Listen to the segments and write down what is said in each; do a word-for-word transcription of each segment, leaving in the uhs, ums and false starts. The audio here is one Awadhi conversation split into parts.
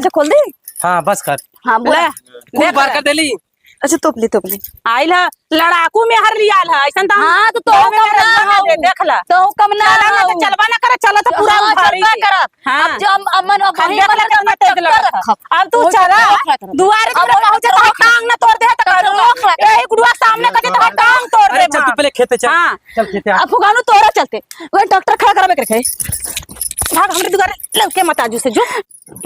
अच्छा, खोल दे। हाँ, बस कर। हाँ, बोला। ले, खूब देख बरकत ले। देली। अच्छा, तोपली, तोपली। आइल ह, लड़ाकू मेहर लियाल ह, अइसन त हम हाँ, तो तोहू गाँव में कम ना रखबे हऊ। दे, देख ला। तोहू कम ना चला ना, तो हऊ। चलबा ना करे, चला तो पूरा हाँ, उधारी चलबा के। करब। हाँ। अब जो हम, अमन, अब खाली वही देख ला, मन कितना तेज चक्कर लड़त ह। रखब। अब तू तोहू चला, चक्कर लड़त रखब। दुआरे अब तोरे पहुँचे तो तोहू टांग ना तोड़ दे, त तोहू करो। लड़त रखब। यही गुड़ुआ सामने कहे तो टांग तोड़ अरे, दे चल, तू माँ। पहले खेते चल। हाँ। चल, खेते आ। अब फुगानू तोरा चलते। वही ट्रैक्टर खड़ा करबे के रखे। भाग हमरे दुआरे, लौके मत आजू से, जो।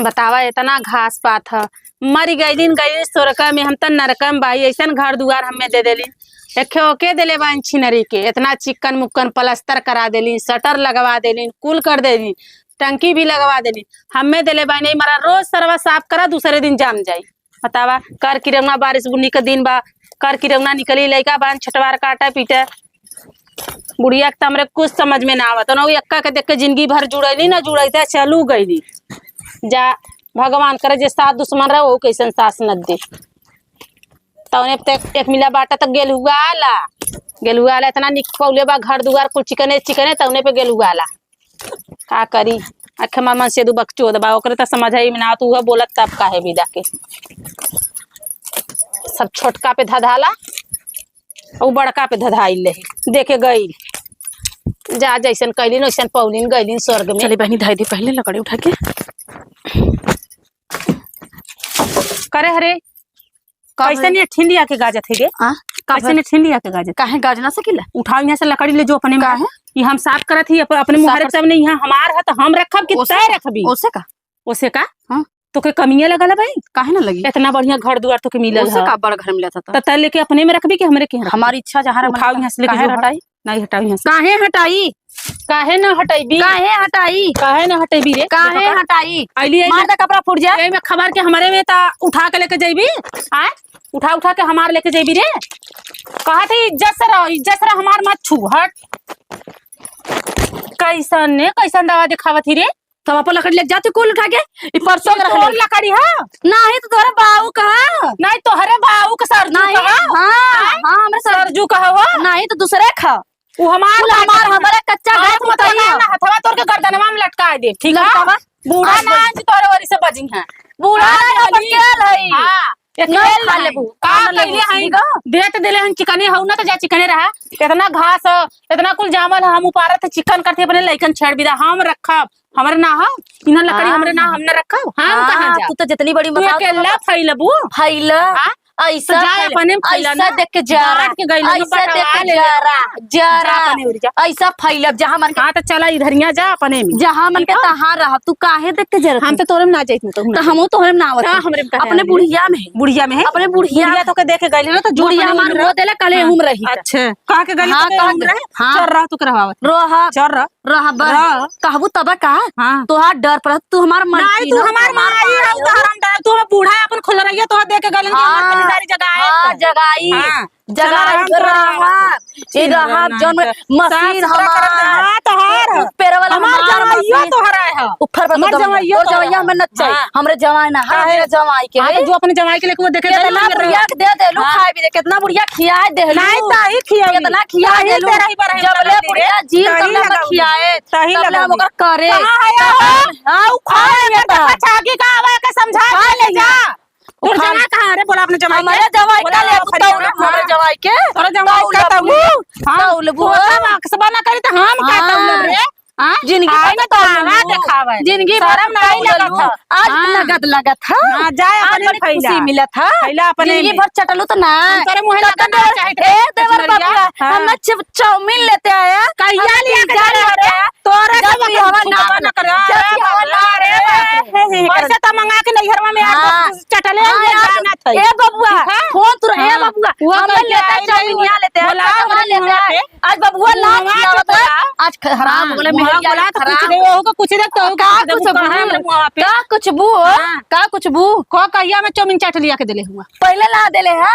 बतावा, एतना घास पात ह, मरि गइलिन, गइलिन सोरका में, हम त नरका में बाई, अइसन घर दुआर हमें दे देलिन। एक्खे ओके देले बाइन छिनरी के, एतना चिक्कन मुक्कन पलस्तर करा देलिन, शटर लगवा देलिन, कुल कर देलिन, टंकी भी लगवा देलिन। हमें देले बाइन, ई मरा रोज सरवा साफ करा, दूसरे दिन जाम जाई। बतावा, कर किरौना बारिश बुन्नी के दिन बा, कर किरौना निकली, लइका बान छटवार काटे पीटे। बुढ़िया के त हमरे कुछ समझ में ना आवत। ना, उ एक्का के देख के जिंदगी भर जुड़ैली ना, जुड़ैते चलू गइली। जा, भगवान करे जे सास दुश्मन रहे, ओहू कइसन सास न दे। तउने पे एक मिला बाटा त गेलहुआ आला, गेलहुआ आला एतना निक पौले बा, घर दुआर कुल चिकने चिकने, तउने पे गेलहुआ आला। का करी, आखे मामा से दू बकचोद बा, ओकरे त समझ ही में ना आवत, उहे बोलत तब काहे बिदा के। सब छोटका पे धधाला, उ बड़का पे धधाइल रही, देखे गइल। जा, जइसन कइलिन, ओइसन पौलिन, गइलिन स्वर्ग में। चली बहिनी, धइ दी पहिले लकड़ी उठा के। करे हरे, का कइसे भइल? ने ठिंडिया के गाजत है गे? आ? का कइसे भइल? ने ठिंडिया के गाजत? काहे गाज ना सकीला? उठाओ यहाँ से लकड़ी ले जो अपने में। काहे? ये हम साफ करत ही, अप-, अपने साफ मुहारे कर- सब नहीं है, हमार है तो हम रखब कि ओसे तय का? रखबी? ओसे का? ओसे का? हाँ। तोके कमिया लगल है भाई? काहे ना लगी? इतना बढ़िया घर दुआर तोके मिलल ओसे है। का बड़ घर मिला था तो? त तय लेके अपने में रखबी कि हमरे के रखबी? हमारी इच्छा जहाँ रहे उठाओ मन यहाँ से लेके काहे जो हट- हटाई? नहीं हटाओ यहाँ से। काहे हटाई? काहे ना हटैबी? काहे हटाई? काहे ना हटैबी रे? काहे देखो का? हटाई? आइली, आइली। मार दे कपड़ा फूट जाए। एमे खबर के हमरे में ता उठा के लेके जइबी? आय? उठा उठा के हमार लेके जइबी रे? कहत ही इज्जत से रहो, इज्जत से रहो, हमार मत छू, हट। कइसन ने, कइसन दवा देखावत ही रे? तब अपन लकड़ी लेके जाती कुल उठा के, ई परसों के रख तोर ले। लकड़ी ह? नाही तो तोहरे बाऊ क ह। नाही तोहरे बाऊ क सरजू नाही, क ह? हाँ, आय? हाँ, हमरे सर- सरजू क ह हो? नाही तो दूसरे क ह। उ हमार कुल हमार, हमारे कच्चा गाय कुल कुत्ता तोरा ही ह। ना हथवा तोड़ के गर्दनवा में लटकाइ देब, ठीक ह? लटकावा। बूढ़ा आज ना बोल। आज तोहरे ओरी से बजिहैं। बूढ़ा आज नहीं, हली। बतियाल है। हाँ। एतना नहीं खा खाई। लेबू। का हम ना कइले लेबू, हई? ठीक ह? देत देले हन चिकने हऊ ना, त जा चिकने रहा। एतना घास ह, एतना कुल जामल ह, हम उपारत ह, चिकन करत ही, अपने लइकन छेड़ बिदा, हम रखब, हमरे ना ह, इन्हन लकड़ी हाँ। हमरे ना, हम ना रखब, हम हाँ, कहाँ हाँ, जाब? तू तो जितनी बड़ी तू मसाल अकेला फैलबू। फैल। हाँ? ऐसा तो जा फैल, अपने में फैला ऐसा ना। देख के जा रहा, बांट के गइल, ऐसा देख बटवा के ले जा ले। रहा, जा जा रहा। अपने ओरी जा। ऐसा फैलब, जहाँ मन के हाँ, तो चला इधरिया जा अपने में। जहाँ मन के ठीक है? तहाँ रह, तू काहे देख के जरत हम है? तो तोरे में ना जाइत, ना तो हम तो ना हम जाइत। तोहरे में ना आवत ना, है। हमरे में काहे अपने आवे? बुढ़िया में है। बुढ़िया में है? अपने बुढ़िया बुढ़िया में। तोके देख के गइले ना, तो जो बुढ़िया अपने में हमार रहे। वो देले, काले हाँ। हूम रही। अच्छा। कहाँ के गइले हाँ, तो कहाँ हूम के? रहे? हाँ। चल रहा, तू करवावत। रहा। चल रहा। रहा, बर-, रहा। कहबू तब का? हाँ। तोहार डर पड़त, तू हमार नहीं, मलकिन तू हो, हमार तू हमार माई माई हो, हो। तोहार हम डर, तू हमार बूढ़ा अपन खुल रही है, तोहार देख के गइले कि हमार हाँ, खरीदारी जगह है हाँ, तो। जगाई। हाँ। जगाई चला, हम रहा। रहा। ई रहा, रहना जौन है। मशीन साफ सुथरा करत हमार। रहा, तोहार। उ पेरवल हमार हमार जवाइयो मशीन। तोहरा है। उ फर पर हमार तो जवाइयो तोर तोहरा जवाइया है। हमें न चाहिए। हाँ। हमरे जवाई ना, काहे? हमरे जवाई के हाँ, तो है। जो अपने जवाई के लेके वो देखे कितना जाइए, बुढ़िया के दे देलू हाँ। खाए भी दे, कितना बुढ़िया खियाए देलू। नहीं, ताही खियाई। कितना खियाए ताही देलू। तेरा ही पर है जबले बुढ़िया जी, ताही तबले हम लगाऊ। खियाए, ताही तबले हम लगाऊ। ओकर करे। कहाँ है यार? हाँ, उ खाए हाँ, में एकर तो। बच्चा आगे का आवा के समझा खा के ले ले जा। तोर उखाड़। जवाई कहाँ? अरे, बोला अपने जवाई के। हमारे जवाई बोला, का ले, अरे, तू तौल अपने हाँ। जवाई के। तोरा जवाई तौल का तौल? अपने। हाँ। तौल वो। तोरा अक्सबा ना करी तो हम का हाँ। तौल रे? हाँ? जिंदगी आए भर ना तो तौल आवा लो। देखावे। जिंदगी भर शर्म नहीं तौल लगत लो। है। आज हाँ। नगद लगत है। हाँ, जाए आज अपने बड़ी फैला। खुशी मिलत है। फैला अपने जिंदगी में। भर चटलू तो ना। हम तोरे मुँहे कतन लगाना देर, चाहे ए, देवर कचनरिया। बबुआ, हाँ। हम ना च-, चाउमीन लेते आया। कहिया हम लिया के पिज्जा जाना लेते रे? आया। तोरे जब से भी हवा ना, ना करे। जब भी हवा ना रे, रे, रे, रे। पैसा त मंगा के नैहरवा में यार हाँ। चटले हाँ, हुए यार, जाना था। ए बबुआ, ठीक है? फोन तुर-, ए हाँ। बबुआ, वो हम कह के लेते आई चाउमीन रही, यहाँ लेते हैं, बोला चाउमीन हमरे लेते मुँह हैं। पे। आज बबुआ ना मुँह पे खिलावत है। बोला। आज ख-, हराम हाँ, हो गले, मुँह मेहरिया बोला तो कुछ खराब। दे, ओहो को कुछ दे, तो ओहो का कुछ कुछ कहा बू? हमरे मुँह पे। का कुछ बू? हाँ। का कुछ बू? को कहिया में चाउमीन चाट लिया के देले हुआ? पहले ला देले है,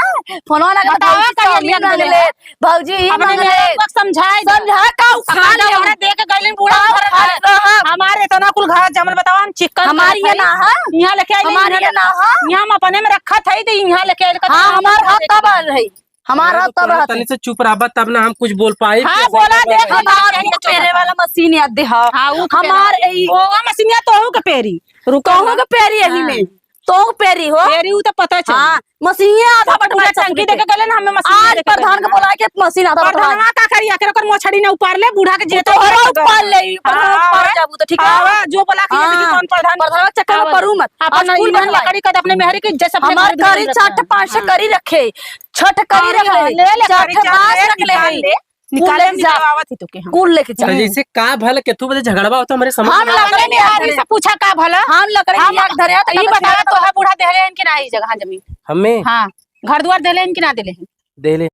फोनवा लगा बतावा भौजी कहिया चाउमीन लिया के मांग देले ले। है? भौजी, ई अपने मांगले। मेहरारू को समझाए दे। समझा का उखाड़ ले, हमरा दे के गइलिन बूढ़ा का घर उखाड़ है। रहा? हमारे इतना कुल घर जमल, बतावा, हम चिकन हमार करत ये हई। ना है? यहाँ लेके आइले, हमार यहाँ ये लेके ना है? यहाँ हम अपने में रखत हई, तो यहाँ लेके आइले, हाँ, हमार हक कब आल रही? हमार अरे, हाथ तो तब तोहरा रहत है। तनी से चुप रहबा, तब ना हम कुछ बोल पाई। हाँ, कैसे बोला, बोला देख, है? हमार पेरे वाला मशीन याद दे, हाँ। हाँ, ऊ तो हमार पेरे वाला। ए, ओवा मशीनिया तोहू के पेरी। रुको तोहू ना। के पेरी यही हाँ। में। तोहू के पेरी हो। पेरी, ऊ तो पता चली। हाँ, मशीनिया आधा ऊ बटवा पूरा चल टंकी के। देके गले ना, हमें मशीनिया आज देके प्रधान गले। के बोला के मशीन आधा बटवा। प्रधानवा का करी, आखिर ओकर मोछड़ी ना उपार ले, बूढ़ा के जियते तोहरा उपार ले, प्रधान हाँ, उपार जाबू तो ठीक है। हाँ, जो बोला कि ये हाँ। कौन प्रधान? प्रधान के चक्कर में आवा। पड़ू मत। अपन आज कुल ईमान लकड़ी कद अपने मेहरी के जैसे अपने हमार घर में करी रखा है। छठ पाँच से हाँ। करी रखे। छठ करी हाँ, रख ले, ले, ले, छठ करी चल, बास ले, रख ले निकाल है। ले, कुल निकाले लेके जा। निकलवावत ही तो के हम। कुल लेके जा। तो जैसे का भल के तू बजे झगड़वा होता हमरे समझ हम में लकड़ी नहीं आ रही, से पूछा का भला? हम लकड़ी हम नहीं आग धरे, तो ई का बतावा, बतावा? तोहरा बूढ़ा देहले हैं कि ना ई जगह जमीन? हमें? हाँ, घर दुआर देले हैं कि ना देले हैं? देले।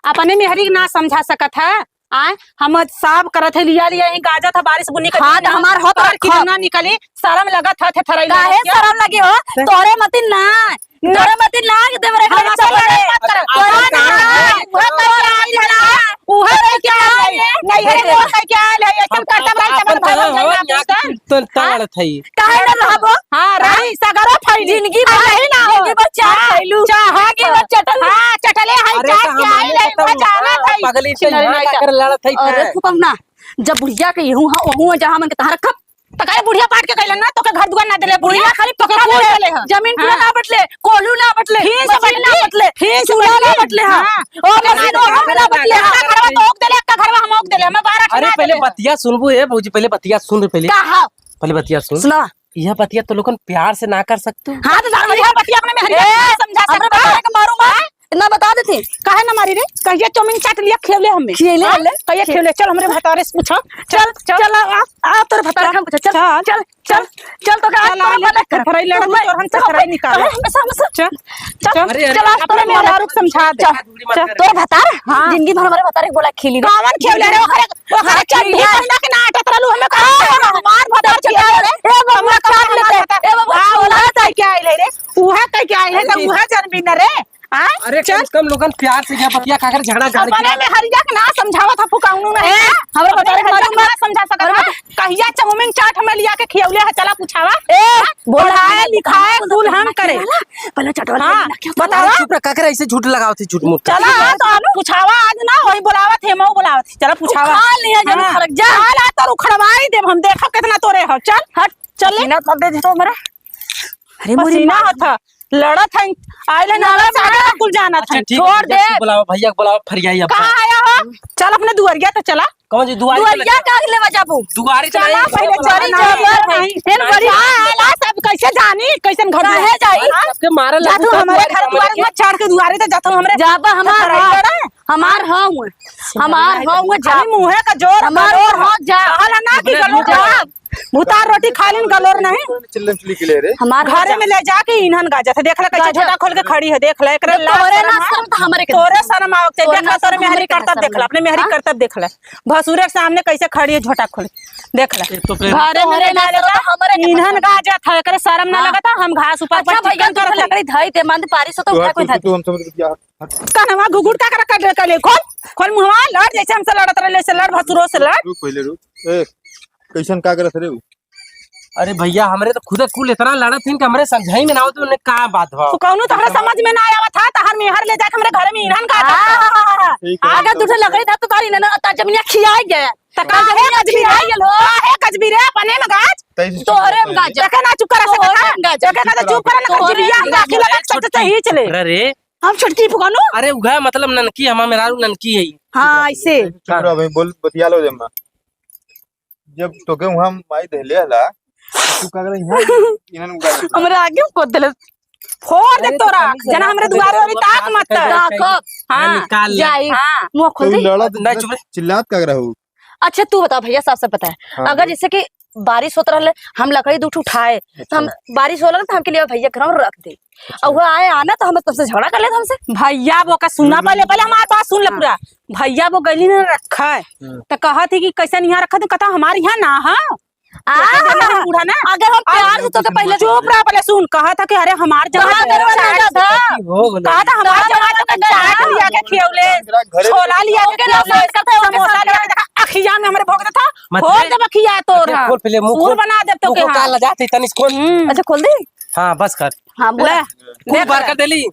अपने मेहरी के ना समझा सकत है, आय, हम साफ करत है, लिया, लिया, यहीं गाजत है, बारिश बुनी के हाँ, दिन तो है, हमार होत तोहर रखा। कितना निकली, शर्म लगत है, थे थरई काहे लगत है। शर्म लगे हो? तोरे मती ना, तोरे मती ना, कि देवरे हम के सब चप्पल बड़े मत कर। अरे, तोरे ना, अरे, उहे कह के आइल है, उहे कह के आइल है, नहीं है, वो कह के आइल है, ऐसन अपन, करता भाई, अपन अपन भाई, कहो, भाई, यहाँ भाई, की तन, तन हाँ? लड़त है। काहे ना रहबो? हाँ, रही, सगरो फैली। जिंदगी भर, आ, रही ना हो। जिंदगी भर चाट हाँ, खैलू। चाहा जिंदगी भर चटल। हाँ, चटले है, अरे, चाट तो के हम आइल है, पता वो ना, जानत है। पगली से चिल्लाई लड़ा नहीं कर लड़त है, अरे, है। फुकौना, जब बुढ़िया के यहू हाँ, ओहू हाँ, जहाँ मन के तहाँ रखब। तो काहे बुढ़िया पाट के कैलन ना, तोके घर दुआर ना देले, बुढ़िया बुढ़िया खाली तोके पकड़ कोल देले। देले है। जमीन पूरा हाँ। ना बटले, कोलू ना बटले, ठीक से मशीन ना बटले। बटले, ठीक से चूल्हा ना बटले। बटले, हाँ। हाँ। ओ, मशीन ओहू में ना बटले, हाँ। घरवा तो ओक देले, एक घरवा हम ओक देले, हमें बारह अरे, ठे पहले देले। बतिया सुनबू, ए भौजी, पहले बतिया सुन रे पहले। का हाँ? पहले बतिया सुन। सुना। यह बतिया तो लोगन प्यार से ना कर सकतू। हाँ, तो जान यह बतिया अपने मेहरिया ए, के समझा हमरे सकता है। बताए के मारू मार। हाँ? इतना बता देते। काहे ना मारी रे? कहिए चौमिन चाट लिया, खेवले हमें। खियले हाँ? हले। कहिए खेवले। चल, हमरे भतारे से पूछो। चल, चल, चल। चल, आ, आ, आ, तोर भतार हम पूछो। चल, चल। चल, चल, चल, तो का चल, आज आ, तोर ले, भतार कर। फरई लड़बू, तो तोर हम से फरई निकाल। अरे, हम से, हम से। चल, चल, अरे, अरे, चल, आज तोरे अपने मेहरारू के समझा दे। चल, चल। तोर भतार? हाँ। जिंदगी भर हमारे भतारे के बोला खेली रे। कौन खेवले रे? ओकरे ओकरे चड्ढी पहिना के ना अटत रहलू, हमें कहा हाँ, हमार भतार चड्ढी चड्ढी रे। ए बबुआ, हमार चाट लेते। भतार। ए बबुआ, हाँ, छोला उहे कह के आइल है रे। उहे कह के आइल है, तो अरे। उहे जनबी न रे। हाँ? अरे, चल। कम से कम लोगन प्यार से या बतिया का कर झगड़ा झाड़ अपने के। मेहरिया के ना समझावत ह, फुकाउनु नहीं ए, है। हमरे अपने भतार के मेहरिया मालूम के ना है। समझा सकत हमरे है। कहिया चाउमीन चाट हमें लिया के खियौले है, चला पूछावा। ए, हाँ? बोला पढ़ाए, नहीं, लिखाए, बोला, कुल हम बोला, करे। बोला। पहले चटवा हाँ, लेके ना, क्या बतावा। अरे चुप रह, का करे ऐसे झूठ लगावत है, झूठ मूठ। चला, तो हम पूछावा आज ना, वही बोलावत है, मऊ बोलावत है। चला पूछावा। खा लिया, जब हाँ। खड़क जा। चल, आ तो उखड़वाई देब हम, देखब कितना तोरे हो। चल, हट, चल ले। पसीना तो दे दे तो हमरा। अरे मोरी पसीना माँ। होत है, लड़त है, आइले ना, लड़त ना। सागर कुल जानत अच्छा, है। ठीक है, छोड़ भैया दे। से बुलाओ, भैया को बुलाओ, फरियाई अब। कहाँ आया हो? चल अपने दुआरिया तो चला। कौन जी दुआरी पे दुआरिया लगा? का लेवा जाबू? दुआरी चला, चला, पहले चला, चली चला, जाबू। चला, नहीं। फिर नहीं। बड़ी हाँ, आला सब कैसे जानी, कैसन घर काहे में? जाई? सबके मारल जा तू लगू, हमारे दुआरी घर पे दुआरी लगा। मत चढ़ के दुआरी तो जा तू हमरे जाबा हमार घर हाँ। है। हमार हाँ हुए। हमार हाँ हुए जा। खाली मुँहे का जोर, हमार गलोर। हाँ जा। कहला ना कि अपने गलोर मुँह जा। भुतार रोटी खा लेन गलोर नहीं। चिल्लम चिल्ली के ले रे। हमार हाँ घरे जा। में ले जाके इन्हन गाजत है। देख ले कैसे गाजत। झोटा खोल के खड़ी है, देख ले। एकरे जब लाज तोरे शरम ना है। शरम तो हमरे के तोरे ना शरम। शरम आवत है। तोरे देख ले शरम तोरे हमरे मेहरी के ना करतब शरम देख ले, है। अपने मेहरी हाँ? करतब देख ले। भसुरे के सामने कैसे खड़ी है झोटा खोल के। देख ले। एक तो फिर घरे में तोरे ले ना जाले शरम जा। तो हमरे के इन्हन ना शरम। गाजत है, एकरे शरम ना हाँ। लगत है, हम घास ऊपर अच्छा पर भैया, चिकन तू करत है। लकड़ी धई दे, मंद पारी से तो तू उठा हट, कोई तू, धर। तू हमसे मत बतिया। हट। कनवा घुघुर का कर, कर, कर ले, खोल, खोल मुहवा, लड़, जैसे हमसे लड़त रहले, से लड़, भसुरो से लड़। रुक, पहले रुक। ए, कैसन का करत रे उ? अरे भैया, हमरे तो खुद कुल इतना लड़त हिन कि हमरे समझाई में ना आवत, उन्हें का बात बा। तो कौनो तोहरे समझ में ना आवत था, तहर मेहर ले जाके हमरे घर में इन्हन का हाँ, हाँ, हाँ, हाँ। ठीक है, आगे ठीक है। दूठे लकड़ी था, तो तारी इन्हन, तार जमीनिया खियाई गया। त का काहे जमीनिया गजबी रे? खियाई गेलो? काहे गजबी रे, अपने में गाज? तैसे तोहरे में गाज। देखे ना, चुप कर, ऐसे तोहरे कर। में गाज। देखे ना, तो चुप कर, ना तोहरे गजबिया, में गाज। लाठी लगा, चट से हीच ले। अरे रे, हम छोटकी फुकानो? अरे उघा मतलब ननकी, हमार मेहरारू ननकी है। हाँ, ऐसे। चुप रह भाई, बोल, बतिया लो जम्मा। जब तोके वहाँ माई देले हला, तू का करे यहाँ? इन्हन उगा दे। हमरे आगे को देले। फोड़ दे अरे तो तोरा, खाली जना जगह हमरे पे दुआरे देखो, वाली ताक मत। ताको। हाँ, हाँ, निकाल ले। जाई। हाँ। मुँह खोल तू दे। लड़त नहीं, चुप रह। चिल्लात का रहू? अच्छा, तू बता भैया, साफ साफ बता। हाँ, अगर बोल। जैसे कि बारिश होत रहले, हम लकड़ी दूठ उठाए, तो हम अच्छा। बारिश होला तो हमके लिए भैया घर में रख दे। अच्छा। और वो आए आना तो हम तुमसे झगड़ा कर ले हमसे। भैया वो का सुना, हम्म। पहले, पहले हमार बात सुन ले हाँ। पूरा। भैया वो गली में रखा है, हम्म। तो कहा थी कि कैसे यहाँ रखा, तो कहता हमारे यहाँ ना है। आ, तो कैसे देले हम बूढ़ा ना? अगर हम प्यार से तो के पहले चुप रह, पहले सुन, कहा था कि अरे हमार जमाना कहा था, हो गलो। कहा था हमार जमाना तो चाट लिया के खियौले, घरे छोला लिया के ओके ना खियौले, बात करते, ओके समोसा समझा। लिया के, देखा, अखिया में हमरे भोग देता, मत खोल दे। दे बखिया तोर, अच्छा, हाँ। खोल पहले, मुंह सूर खोल। बना दे तो मुंह के, खोल, हाँ। काला जाते, तनिस खोल। हम्म। अच्छा, खोल दे। हाँ, बस कर। हाँ, बोला। ले, खूब देख बार ले। कर देली।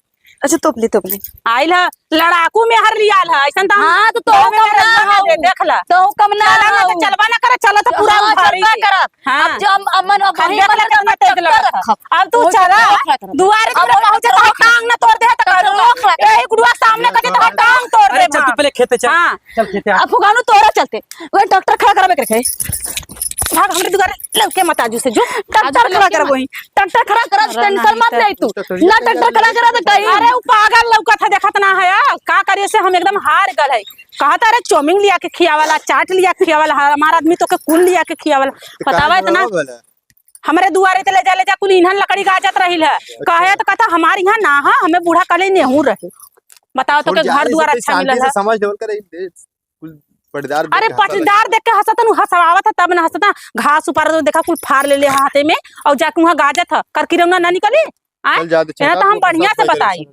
अच्छा, तोप ली, तोप ली। आइल ह, लड़ाकू मेहर लियाल ह, अइसन त हम हाँ, तो तोहू गाँव में कम ना मेहर हऊ। दे, देख ला। तोहू कम ना चला ना, तो हऊ। चलबा ना करे, चला तो पूरा हाँ, उधारी चलबा के। करब। हाँ। अब जो हम, अमन अब अब वही देख ला, मतलब कितना तेज चक्कर लड़त ह। रखब। अब तू वही चला, चक्कर रखब। दुआरे अब तोरे वही पहुँचे तो चक्कर टांग ना तोड़ दे, तो चक्कर करू। रखब। यही गुड़ुआ सामने कहे तो टांग तोड़ दे, चल, चल, तू माँ। पहले खेते चल। हाँ। चल, खेते आ। अब फुगानू तोरा चलते, वही ट्रैक्टर खड़ा करबे करके। भाग हमरे दुआरे, लौके मत आजू से, जो। ट्रैक्टर खड़ा करब वही, ट्रैक्टर खड़ा करब, अरे टेंशन नहीं मत तो ले तू। ट्रैक्टर ना ट्रैक्टर खड़ा करब तो कहीं। अरे, उ पागल लौकत है, देखत ना है, आ, का करिए से हम एकदम हार गल है। कहता, "अरे, चाउमीन लिया के खियावाला, चाट लिया के खियावाला, हमार आदमी तो के कुल लिया के खियावाला।" तो बतावा कहाँ इतना। गलवा भला? हमरे दुआरे ते ले जा, ले जा, कुल इन्हन लकड़ी गाजत रहिल है। अच्छा। कहे तो कहता, "हमार यहाँ ना है, हमें बूढ़ा कहले नेहू रहे।" बताओ तो छोड़ के जा, घर ये सब दुआर तो अच्छा शांति मिलल से है। समझ लेवल करे, दे, कुल पटदार देख अरे के हंसा पटदार लगा। देख के हंसत न, हंसवावत है तब न हंसत ना। घास उपार तो देखा कुल फार ले ले हाथे में और जाके वहाँ गाजत है। कर किरौना ना निकली? आय? चल जा, तो एना छोटा तो हम तू बढ़िया से फंसा बताई।